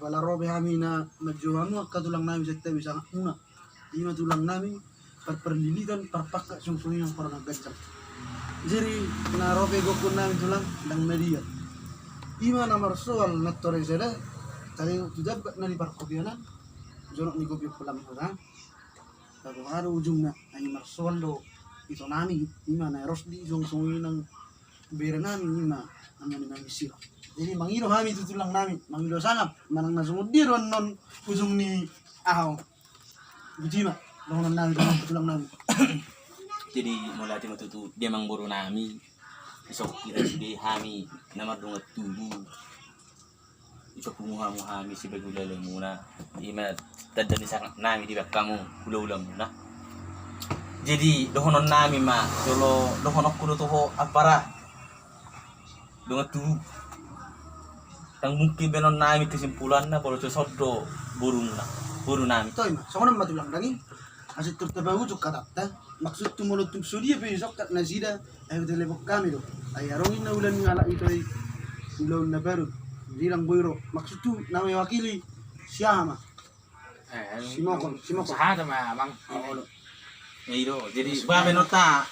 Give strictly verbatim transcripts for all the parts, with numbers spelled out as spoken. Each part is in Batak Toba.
Pala ro pe hami na manjou hamu angka tulang nami, santabi sangapmuna. Ima tulang nami, par-, parlilitan, parpangkat, suang songon i nang parnaganjang. Jadi na ro pe gokhon nami tulang, ndang na dia. Ima na marsoal na torang sada, taringot tu dambak na di parkopian an, jonok ni kopi pulang kota. Tabo aha do ujungna, ai marsoal do ito nami, ima na ros di suang songon i nang bere nami, ima na manang na misir. Jadi mangido hami tu tulang nami, mangido sangap, manang na songon dia do annon ujung ni aha on. Botima dohonon nami tu tulang nami. Jadi mauliate ma tutu di amangboru nami, isok hita sude hami na mardongan tubu. Ipapungu hamu hami sibagian hulahula muna, ima tanda ni sangap nami di bangkamu hulahula muna. Jadi dohonon nami ma, jolo dohononku do tu ho ampara, dongan tubu. Ndang mungkin baenon nami kesimpulanna molo so son do borumuna, boru nami. Toi ma, songon on ma tulang dangin. Asa tor tapaujung hatanta, maksudhu molo tung so dia pe disongkat nasida, ai hutelepon hami do. Ai adong i na ulaon ni halak ito i, ulaon na baru. Jadi ndang boi ro, maksudhu na mewakili si aha ma? Eh, Simokon, Simokon. Sahata ma, Bang. Oh, olo. Ya, i do. Jadi, ba, menurut ta,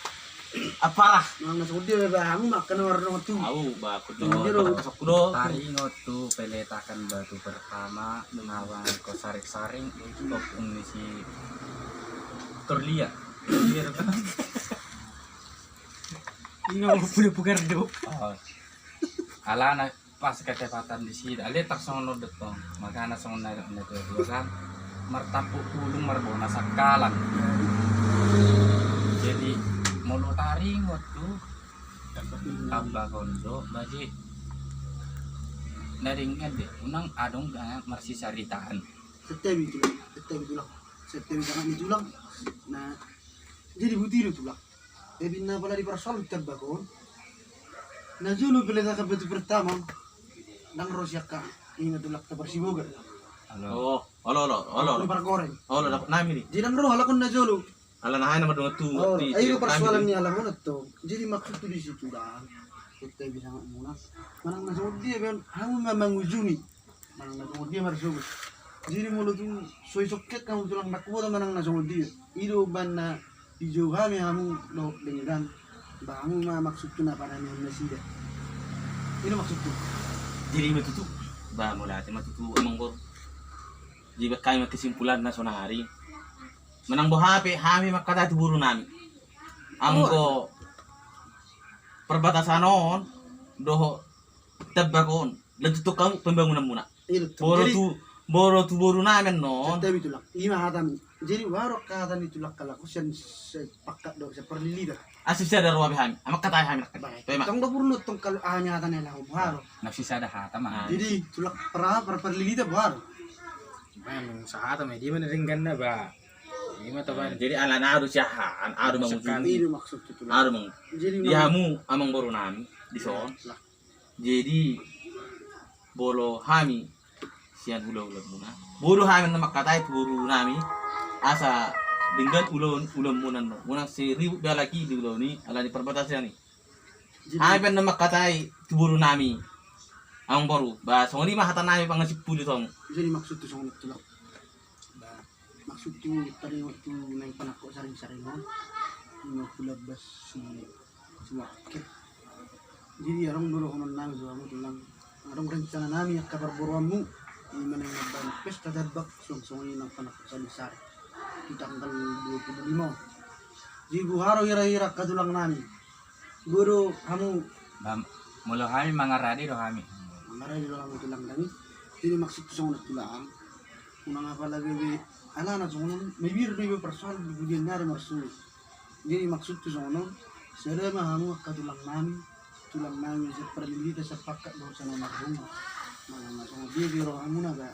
apa lah? Manang na songon dia, ba, hamu ma angka na mardongan tubu. Au, ba, aku do, songon dia do. Aku do. Taringot tu peletakan batu pertama, hmm, awang ko saring-saring, hmm, itu topung ni si Torlia. Iya, Bang. Ini mau punya pugar do. Oh. Alana pas ketepatan di sida, letak songon on do tong. Makana songon na, na tuatua kan, martampuk tulung marbona sangkalan. Jadi molo taringot tu, tambahon do, bagi na denggan de, unang adong ga marsisaritaan. Santabi tulang, santabi tulang, santabi sangap ni tulang. Nah, jadi boti do tulang. Jadi na pala diparsoal tambahon, na jolo peletakan batu pertama, ndang ro si angka, ima tulang, taparsiboga. Olo. Oh, olo, olo, olo. Olo, pargoreng. Olo, dapot nami ni. Jadi ndang ro halak on na jolo. Alana aha na mardongan tubu. Oh, ai parsoalan ni halak on tong. Jadi maksudhu di situ, Bang, santabi sangapmuna, manang na songon dia pe on, hamu ma mangujungi. Manang na songon dia marsogot. Jadi molo tung so disongkat hamu tulang, ndang huboto manang na songon dia. I do umbahen na dijou hami hamu dohot denggan. Ba hamu ma maksudhu na pananihon nasida. I do maksudhu. Jadi ima tutu. Ba, mauliate ma tutu, amangboru. Jadi baen hami ma kesimpulanna sonari. Manang boha pe hami mangkatai tu boru nami. Anggo perbatasan on dohot tambak on, ndang tutu hamu pembangunanmuna. Iya, betul. Molo tu, molo tu boru nami annon. Santabi tulang. Ima hatami. Jadi boha do angka hata ni tulang halak on, sian, sian pangkat dohot sian parlilitan? Asa sisada roha be hami. Mangkatai hami. Baik. Toe ma. Tong do purnu tong kalau aha ni hata ni halak on, boha do? Na sisada hata ma. Jadi tulang par-, par-, parlilitan boha do? Memang sahata ma, dia ma na dengganna, ba. Ima tabaen. Jadi alana aha do siahaan, aha do mangujungi. I do maksudhu tulang. Aha do mang-, jadi di hamu amangboru nami dison. Lah. Jadi molo hami sian hulahulamuna, boi do hami na mangkatai tu boru nami asa denggan ulaon, ulaonmuna annon. Unang sai ribut be halak i di ulaon i, ala ni perbatasan i. Jadi hami pe na mangkatai tu boru nami, amangboru. Ba songon i ma hata nami pangasimpuli tong. Jadi maksudhu songon i tulang. Ba maksudhu taringot tu naeng panangkok saring-saring on, ima hulambas si, si Wakil. Jadi adong do dohonon nami tu hamu tulang, adong rencana nami angka parboruonmu, ima naeng mambaen pesta tambak suang songon i nang panangkok saring-saring di tanggal dua puluh lima on. Jadi boha do hira-hira angka tulang nami? Boi do hamu. Ba, molo hami mangarade do hami. Mangarade do hamu tulang nami. Jadi maksudhu songon on tulang, unang apala gabe alana songon on, mabiar do iba parsoal di pudian ni ari marsoal. Jadi maksudhu songon on, sada ma hamu angka tulang nami, tulang nami sian parlilitan, sian pangkat dohot sian na mardongan. Manang na songon dia be rohamuna, ba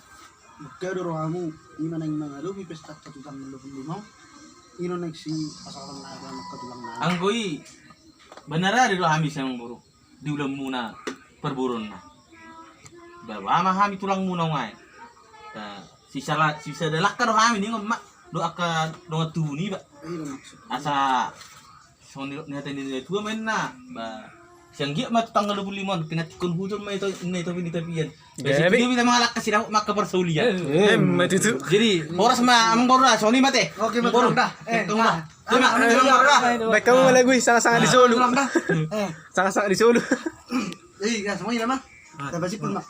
buka do rohamu, ima naeng mangadopi pesta tu tanggal dua puluh lima on. I do naeng sipasahaton nami tu hamu angka tulang nami. Anggo i, ba na rade do hami sian boru di ulaonmuna parboruonna. Ba boha ma hami tulangmuna nuaeng. Ba sisala-, sisada langka do hami ningon ma dohot angka dongan tubu niba. Asa songon ni hata ni natua-tua ma inna, ba sian giat ma tu tanggal dua puluh lima on, pinantikhon huton ma ito, inna, ito ni tapian. Gabe. Jadi, dia bisa mengalahkan si Daud maka persaulian. Em, itu tuh. Jadi, horas ma, Amangboru, songon i ma ate. Oke, Amangboru. Dah. Eh, Amangboru. Dah. Terima kasih, Amangboru. Baik, kamu lagi sangat-sangat di Solo. Dah. Eh. Sangat-sangat di Solo. Iya, semuanya, Mas. Tambah sipun, Mas.